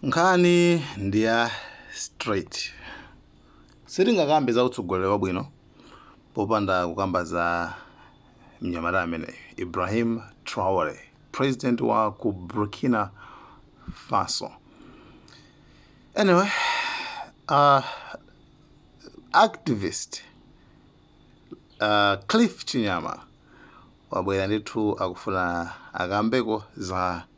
Nkhani ndi ya straight. Sitingakambe za utsogoleri wabwino popanda kukamba za mnyamata ameneyu, Ibrahim Traore, president wa ku Burkina Faso. Anyway, activist Cliff Chinyama wabwera ndithu, akufuna akambeko za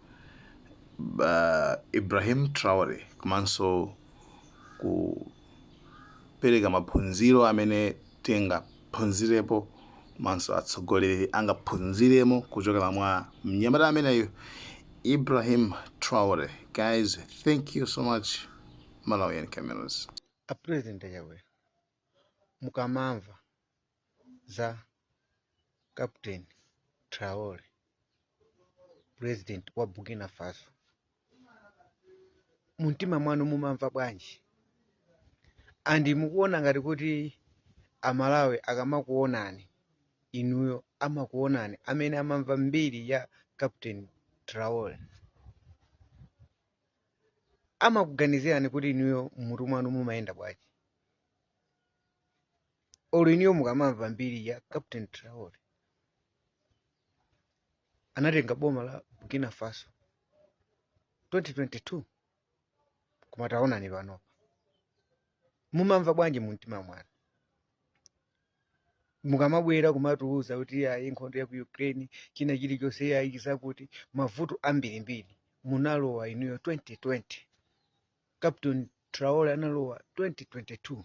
Ibrahim Traore komanso kupereka maphunziro amene tingaphunzirepo komanso atsogoleri angaphunziremo kuchokera mwa mnyamata ameneyu, Ibrahim Traore. Guys, thank you so much. Malawian Cameras. A President Chakwera, mukamamva za Captain Traore, president wa Burkina Faso, mumtima mwanu mumamva bwanji? And mukuona ngati kuti Amalawi akamakuonani inuyo, amakuonani amene amamva mbiri ya Captain Traore, amakuganizirani kuti inuyo mmutu mwanu mumayenda bwanji? Olo inuyo mukamamva mbiri ya Captain Traore, anatenga boma la Burkina Faso 2022, koma taonani panopa, mumamva bwanji mumtima mwanu mukamabwera kumatiuza kuti ayi, nkhondo ya ku Ukraine, china chilichonse, ayi, zakuti mavuto ambirimbiri? Munalowa inuyo 2020, Captain Traore analowa 2022.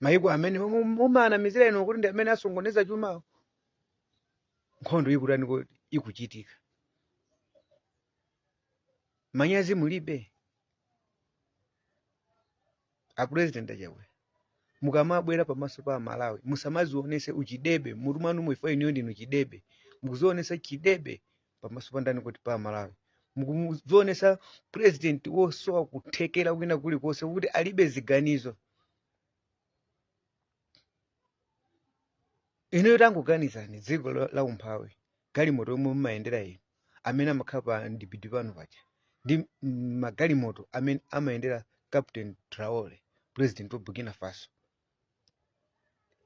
Mayiko amene mumanamizira inu kuti ndi amene asokoneza chumawo, nkhondo ikutani kuti ikuchitika? Manyazi mulibe, a President Achakwera? Mukamabwera pamaso pa Amalawi, musamazionese uchidebe mutu mwanu muifa. Inuyo ndinu chidebe, mukuzionesa chidebe pamaso pa ndani kuti? Pa Amalawi. Mukuzionesa president wosowa kuthekera kwina kulikonse, kuti alibe ziganizo. Inuyo tangoganizani, dziko la umphawi, galimoto yomwe mumayendera inu amene amakhala pa ndipiti pano paja ndi magalimoto amene amayendera Captain Traore, president wa Burkina Faso.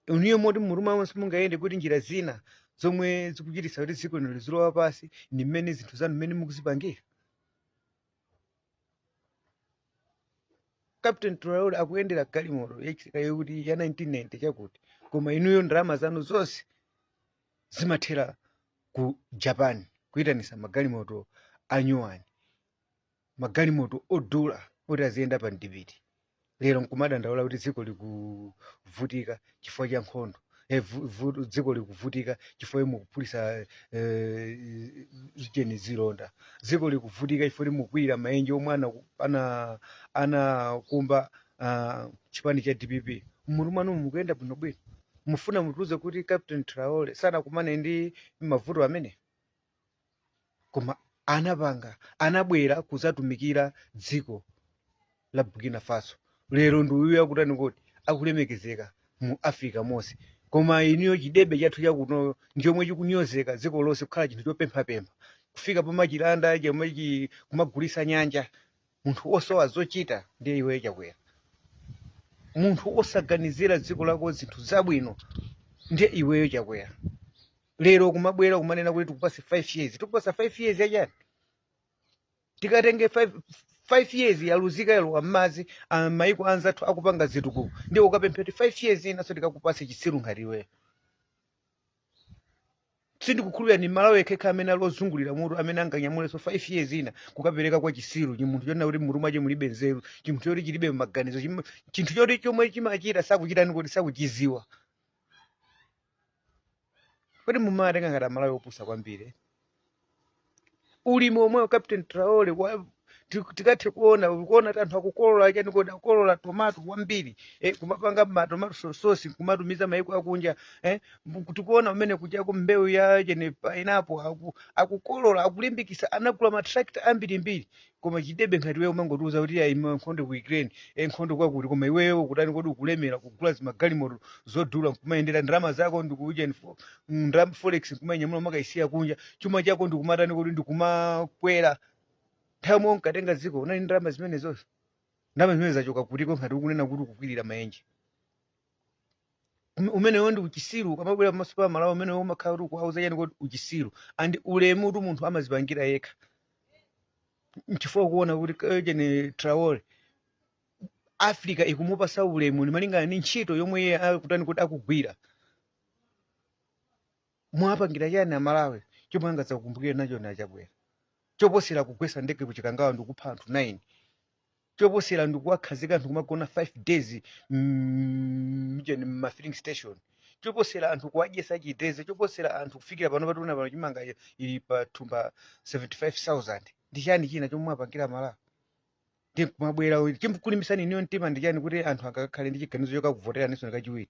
Inuyo moti mmutu mwanu simungayende kuti njira zina zomwe zikuchititsa kuti dziko lino lizilowa pasi ndi mmene zinthu zanu mmene mukuzipangira? Captain Traore akuyendera galimoto yokuti ya 1990 chakuti, koma inuyo ndalama zanu zonse zimathera ku Japan kuyitanisa magalimoto anyuwani, magalimoto odula oti aziyenda pa mdipiti. Lero nkumadandaula kuti dziko likuvutika chifukwa cha nkhondo, dziko likuvutika chifukwa mukuphulisa zicheni zilonda, dziko likuvutika chifukwa mukukwirira maenje omwe anakumba chipani cha DPP. Mmutu mwanu mukuyenda bwinobwino? Mufuna mutiuze kuti Captain Traore sanakumane ndi mavuto amene? Koma anapanga, anabwera kuzatumikira dziko la Burkina Faso. Lero ndi uyu akutani kuti akulemekezeka mu Africa monse. Koma inuyo, chidebe chathu chakunoyo ndichomwe chikunyozeka dziko lonse, kukhala chinthu chopemphapempha, kufika pamachilanda chomwe kumagulisa nyanja. Munthu osowa zochita ndiye iweyo Chakwera. Munthu osaganizira dziko lako zinthu zabwino ndiye iweyo Chakwera. Lero kumabwera kumanena kuti tikupase 5 years. Tikupasa 5 years yachani? Tikatenge 5 years yaluzika, yalowa m'madzi. Maiko anzathu akupanga zitukuko, ndiye ukapempha kuti 5 years inanso tikakupase? Chitsiru ngati iweyo, sindikukhulupirira ni Malawi yekhekha amene ali ozungulira mutu amene anganyamulenso 5 years ina kukapereka kwa chisiru, chimunthu chonena kuti mutu mwache mulibe nzeru, chimunthu choti chilibe maganizo, chinthu choti chomwe chimachita sakuchitani kuti sakuchiziwa. Kodi mumatenga ngati Amalawi opusa kwambiri? Ulimi omweyo Captain Traore tikathe kuona kuti anthu akukolola chani kodi? Akukolola tomato kwambiri, kumapanga ma tomato sauce kumatumiza maiko akunja. Tikuona umene kuchako mbewu ya chene pineapple, akukolola, akulimbikisa, anagula ma tractor ambirimbiri. Koma chidebe ngati iweyo umangotiuza kuti ayi, nkhondo ku Ukraine, nkhondo kwakuti, koma iweyo kutani kodi? Ukulemera kugula zimagalimoto zodula nkumayendera ndalama zako ndikuuja ndalama forex nkumanyamula makaisiya kunja, chuma chako ndikumatani kodi? Ndikumakwera. Nthawi yomwe unkatenga dziko unali ndi ndalama zimenezozo? Ndalama zimene zachoka kutiko ngati ukunena kuti ukukwirira maenje? Umenewo ndi uchisiru. Ukamabwera pamaso pa Malawi, umenewo umakhala kuti ukuwauza chani kuti uchisiru and ulemu kuti munthu amazipangira yekha. Nchifukwa kuona kuti chene Traore, Africa ikumupasa ulemu ni malingana ndi ntchito yomwe iye akutani kuti akugwira. Mwapangira chani Amalawi chomwe angadzakukumbukire nacho na Chakwera, choposera kugwesa ndege kuChikangawa ndikupha anthu 9, choposera ndikuwakhazika anthu kumagona 5 days mjeni mma filling station, choposera anthu kuwadyesa chiteze, choposera anthu kufikira pano pationa pano chimanga ili pa thumba 75,000? Ndi chani china chomwe mwapangira Malawi? Ndi kumabwera chimkulimbisani iniyo mtima ndi chani kuti anthu angakhale ndi chiganizo chokakuvoteraninso kachiwiri?